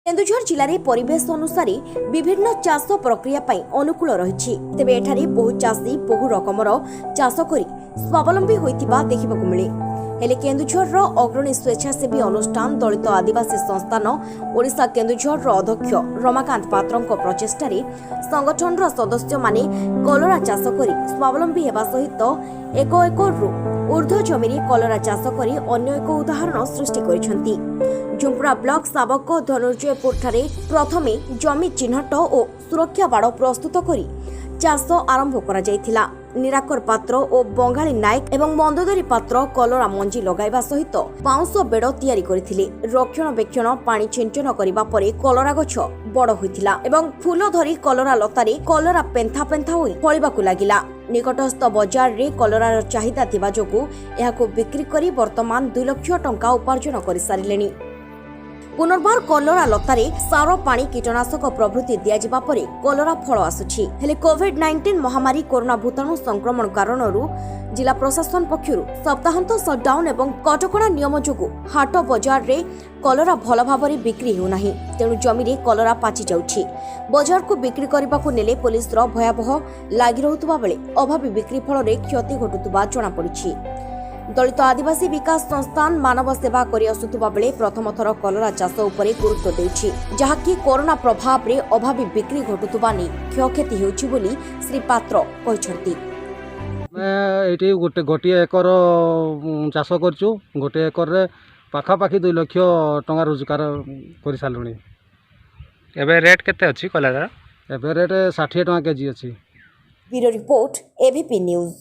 କେନ୍ଦୁଝର ଜିଲ୍ଲାରେ ପରିବେଶ ଅନୁସାରେ ବିଭିନ୍ନ ଚାଷ ପ୍ରକ୍ରିୟା ପାଇଁ ଅନୁକୂଳ ରହିଛି। ତେବେ ଏଠାରେ ବହୁ ଚାଷୀ ବହୁ ରକମର ଚାଷ କରି ସ୍ୱାବଲମ୍ବୀ ହୋଇଥିବା ଦେଖିବାକୁ ମିଳେ। ହେଲେ କେନ୍ଦୁଝରର ଅଗ୍ରଣୀ ସ୍ୱେଚ୍ଛାସେବୀ ଅନୁଷ୍ଠାନ ଦଳିତ ଆଦିବାସୀ ସଂସ୍ଥାନ ଓଡ଼ିଶା କେନ୍ଦୁଝରର ଅଧ୍ୟକ୍ଷ ରମାକାନ୍ତ ପାତ୍ରଙ୍କ ପ୍ରଚେଷ୍ଟାରେ ସଂଗଠନର ସଦସ୍ୟମାନେ କଲରା ଚାଷ କରି ସ୍ୱାବଲମ୍ବୀ ହେବା ସହିତ ଏକ ଏକରରୁ ଉର୍ଦ୍ଧ୍ୱ ଜମିରେ କଲରା ଚାଷ କରି ଅନ୍ୟ ଏକ ଉଦାହରଣ ସୃଷ୍ଟି କରିଛନ୍ତି। ଝୁମ୍ପୁରା ବ୍ଲକ ଶାବକ ଧନୁର୍ଜୟପୁରଠାରେ ପ୍ରଥମେ ଜମି ଚିହ୍ନଟ ଓ ସୁରକ୍ଷା ବାଡ଼ ପ୍ରସ୍ତୁତ କରି ଚାଷ ଆରମ୍ଭ କରାଯାଇଥିଲା। ନିରାକର ପାତ୍ର ଓ ବଙ୍ଗାଳୀ ନାୟକ ଏବଂ ମନ୍ଦୋଦରୀ ପାତ୍ର କଲରା ମଞ୍ଜି ଲଗାଇବା ସହିତ ବାଉଁଶ ବେଡ଼ ତିଆରି କରିଥିଲେ। ରକ୍ଷଣାବେକ୍ଷଣ, ପାଣି ଛିଞ୍ଚନ କରିବା ପରେ କଲରା ଗଛ ବଡ଼ ହୋଇଥିଲା ଏବଂ ଫୁଲ ଧରି କଲରା ଲତାରେ କଲରା ପେନ୍ଥା ପେନ୍ଥା ହୋଇ ଫଳିବାକୁ ଲାଗିଲା। ନିକଟସ୍ଥ ବଜାରରେ କଲରାର ଚାହିଦା ଥିବା ଯୋଗୁଁ ଏହାକୁ ବିକ୍ରି କରି ବର୍ତ୍ତମାନ 2 ଲକ୍ଷ ଟଙ୍କା ଉପାର୍ଜନ କରିସାରିଲେଣି। ପୁନର୍ବାର କଲରା ଲତାରେ ସାର, ପାଣି, କୀଟନାଶକ ପ୍ରଭୃତି ଦିଆଯିବା ପରେ କଲରା ଫଳ ଆସୁଛି। ହେଲେ କୋଭିଡ-19 ମହାମାରୀ କରୋନା ଭୂତାଣୁ ସଂକ୍ରମଣ କାରଣରୁ ଜିଲ୍ଲା ପ୍ରଶାସନ ପକ୍ଷରୁ ସପ୍ତାହାନ୍ତ ସଟ୍ଡାଉନ୍ ଏବଂ କଟକଣା ନିୟମ ଯୋଗୁଁ ହାଟ ବଜାରରେ କଲରା ଭଲ ଭାବରେ ବିକ୍ରି ହେଉନାହିଁ। ତେଣୁ ଜମିରେ କଲରା ପାଚି ଯାଉଛି। ବଜାରକୁ ବିକ୍ରି କରିବାକୁ ନେଲେ ପୋଲିସର ଭୟାବହ ଲାଗି ରହୁଥିବା ବେଳେ ଅଭାବୀ ବିକ୍ରି ଫଳରେ କ୍ଷତି ଘଟୁଥିବା ଜଣାପଡ଼ିଛି। ଦଳିତ ଆଦିବାସୀ ବିକାଶ ସଂସ୍ଥାନ ମାନବ ସେବା କରିଆସୁଥିବା ବେଳେ ପ୍ରଥମ ଥର କଲରା ଚାଷ ଉପରେ ଗୁରୁତ୍ୱ ଦେଉଛି, ଯାହାକି କରୋନା ପ୍ରଭାବରେ ଅଭାବୀ ବିକ୍ରି ଘଟୁଥିବା ନେଇ କ୍ଷୟକ୍ଷତି ହେଉଛି ବୋଲି ଶ୍ରୀ ପାତ୍ର କହିଛନ୍ତି। ଆମେ ଏଇଠି ଗୋଟିଏ ଏକର ଚାଷ କରିଛୁ। ଗୋଟିଏ ଏକରରେ ପାଖାପାଖି 2 ଲକ୍ଷ ଟଙ୍କା ରୋଜଗାର କରିସାରିଲୁଣି। ଏବେ ରେଟ୍ କେତେ ଅଛି କଲରାର? ଏବେ ରେଟ୍ 60 ଟଙ୍କା କେଜି ଅଛି। Bureau report, AVP news.